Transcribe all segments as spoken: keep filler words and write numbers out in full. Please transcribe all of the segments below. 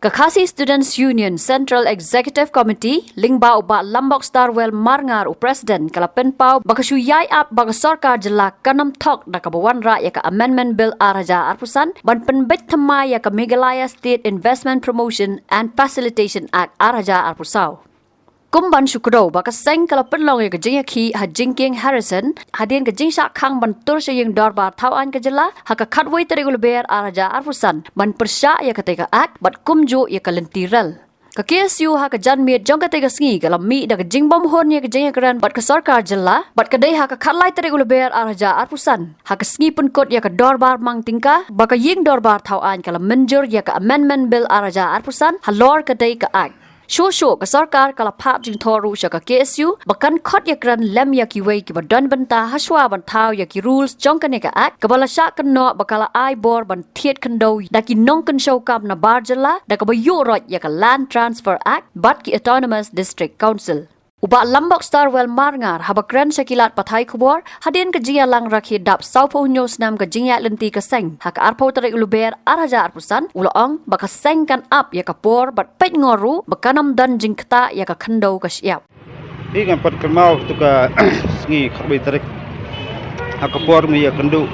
Ka Khasi Students Union Central Executive Committee, lyngba u Bah Lambok Starwell Marngar u President, ka la pynpaw ba ka shu ïai ap ba ka sorkar jylla kan ym thok da kaba wanrah ïa ka Amendment Bill ar hajar arphew san, ban pynbeit thymmai ïa ka Meghalaya State Investment Promotion and Facilitation Act ar hajar arphew saw. Kum ban shu kdew ba ka seng ka la pynlong ïa ka jingïakhih ha Jingkieng Harrison, hadien ka jingshah khang ban tur sha ïing dorbar thaw aiñ ka jylla, ha ka khatwei tarik u Lber ar hajar arphew san, ban pyrshah ïa katei ka Act, bad kumjuh ïa ka lynti rel. Ka K S U ha ka janmiet jong katei ka sngi ka la mih da ka jingbymhun ïa ka jingïakren bad ka sorkar jylla, bad ka dei ha ka khatlai tarik u Lber ar hajar arphew san, ha ka sngi pynkut ïa ka dorbar mang tyngka, ba ka ïing dorbar thaw aiñ ka la mynjur ïa ka Amendment Bill ar hajar arphew san, halor ka dei ka Act. Shuh shuh ka sorkar ka la phah jingthoh ruh sha ka K S U, ba kan khot ïakren lem ïa kiwei kiba don bynta hashwa ban thaw ïa ki rules jong kane ka Act, kaba la shah kynnoh ba ka la ai bor ban thied khyndew da ki nongkynshew kam nabar jylla, da kaba ïuh roit ïa ka Land Transfer Act, bad ki Autonomous District Council. U Bah Lambok Starwell Marngar, haba kren sha ki lad pathai khubor, hadien ka jingïalang rakhe dap sawphew hynñiew snem ka jingïaid lynti ka seng, ha ka arphew tarik u Lber ar hajar arphew san, u la ong, ba ka seng kan ap ïa ka por, bad peit ngor ruh, ba kan ym don jingktah ïa ka khyndew ka shyiap. Hi ngan pat kynmaw tu ka sngi khatwei tarik. Ha ka por ngi ïakynduh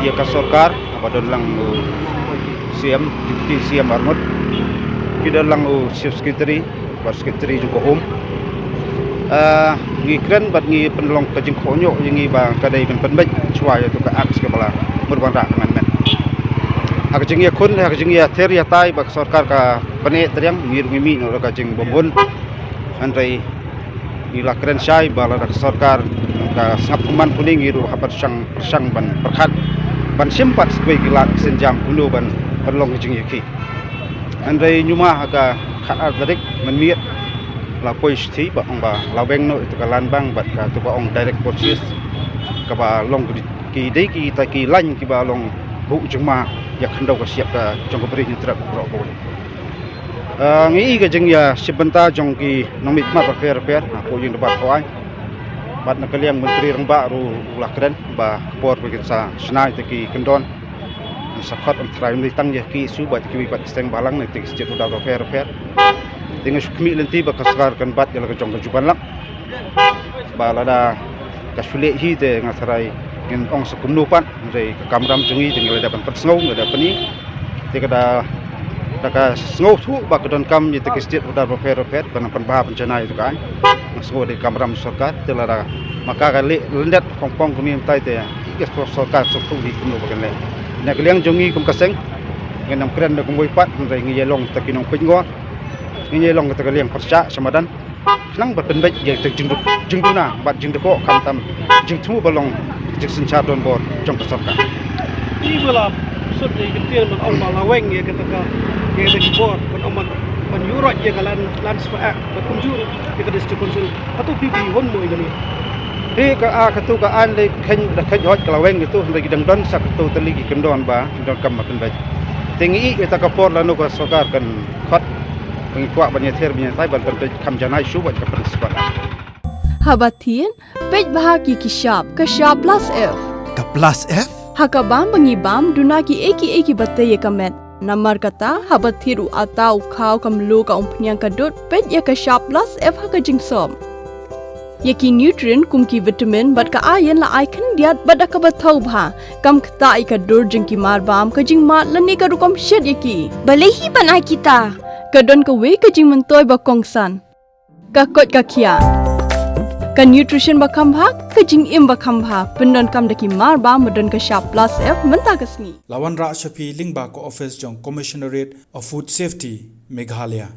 ïa ka sorkar, haba don lang u C M, Deputy C M arngut. Ki don lang u Chief Secretary, bad Secretary jong ka Home. Ah, ngi kren bad ngi pynlong ka jingkohnguh ïa ngi ba ka dei ban pynbeit shuwa ïa tu ka Act kaba la mut ban rah amendment. Ha ka jingïakhun, ha ka jingïather ïatai ba ka sorkar ka pynneh triang, ngi ruh ngi mih noh da ka jingbymhun. Hynrei ngi la kren shai ba lada ka sorkar ka sngap kumne, ngi ruh hap ban pyrshang, pyrshang ban pyrkhat, ban shim pat sa kawei ki lad ki sienjam kumno ban pynlong ka jingïakhih. Hynrei ñiuma ha ka khatar tarik mynmiet la poi shithi ba ong ba la weng noh ïa tu ka land bank bad ka tu ka ong direct purchase, kaba long ki dei kita ki lain kiba long buh jingma ïa ka khyndew ka shyiap ka jong ka Bri Hynñiewtrep baroh kawei. Ah, ngi i ka jingïashim bynta jong ki nongmihkhmat bapher bapher, ah, hapoh ïing dorbar thaw aiñ. Bad na ka liang Myntri Rangbah ruh u la kren ba ka por ba kin sa shna ïa ki kyndon, sa khot, ym tharai ym dei tang ïa ka K S U, bad kiwei pat ki seng bhalang na ki state order bapher bapher. Te nga shu khmih lynti ba ka sorkar kan bat ïa la ka jong ka juh ban lap. Ba lada ka shu leh hi te nga tharai ngin ong sa kumno pat, hynrei ka kamram jong ngi te ngi la dep ban pynsngew, ngi la dep pyni. Te ka da, da ka sngewthuh ba ka donkam ïa ki state order bapher bapher ban pynbha pynjanai ïa tu ka aiñ. Nga sngew dei kamram sorkar, te lada ma ka ka leh lyndet pong pong kumne mynta te ka sorkar sngewthuh hi kumno ba kan leh. Na ka liang jong ngi kum ka seng, ngin ym kren da kumwei pat, hynrei ngi ïalong kita ki nongpeitngor. Ngi ïalong kita ka liang pyrshah sha madan. Khnang ba pynbeit ïa ka jingdu-, jingduna bad jingdukok, khamtam jingthmu ba long jingsynshar donbor jong ka sorkar. Ki ba la sut ïa ka ktien ban ong ba la weng ïa kata ka, ïa kata ki bor ban ong ban, ban ïuh roit ïa ka Land, Land Transfer Act, bad kumjuh ïa ka District Council. Hato phi, phi hun mo ïa kane? Phi ka, ah, katu ka aiñ lei kheiñ, da kheiñ hooid ka la weng katu, hynrei ki dang don sa katu tylli ki kyndon ba donkam ban pynbeit. Te ngi i ïa kata ka por lano ka sorkar kan khot. Ngi kwah ban ïather ban ïatai ban pynbeit kham janai shuh bad ka Principal Act. Haba thied, peit bha ïa ki shap, ka shap plus F. Ka plus F? Ha ka bam ba ngi bam, duna kiei kiei kiba tei ïa ka met. Namar kata, haba thied u atta, u khaw, ka mluh, ka umphniang, ka dud, peit ïa ka shap plus F ha ka jingsop. Ïa ki nutrient kum ki vitamin bad ka iron la ai khyndiat bad da kaba thaw bha. Kam ktah ïa ka dur jong ki marbam, ka jingmad lane ka rukom shet ïa ki. Balei hi ban ai kita? Ka don kawei ka jingmyntoi ba kongsan. Ka koit ka khiah. Ka nutrition ba kham bha, ka jingim ba kham bha. Pyndonkam da ki marbam ba don ka shap plus F mynta ka sngi. La wanrah sha phi lyngba ka office jong Commissionerate of Food Safety, Meghalaya.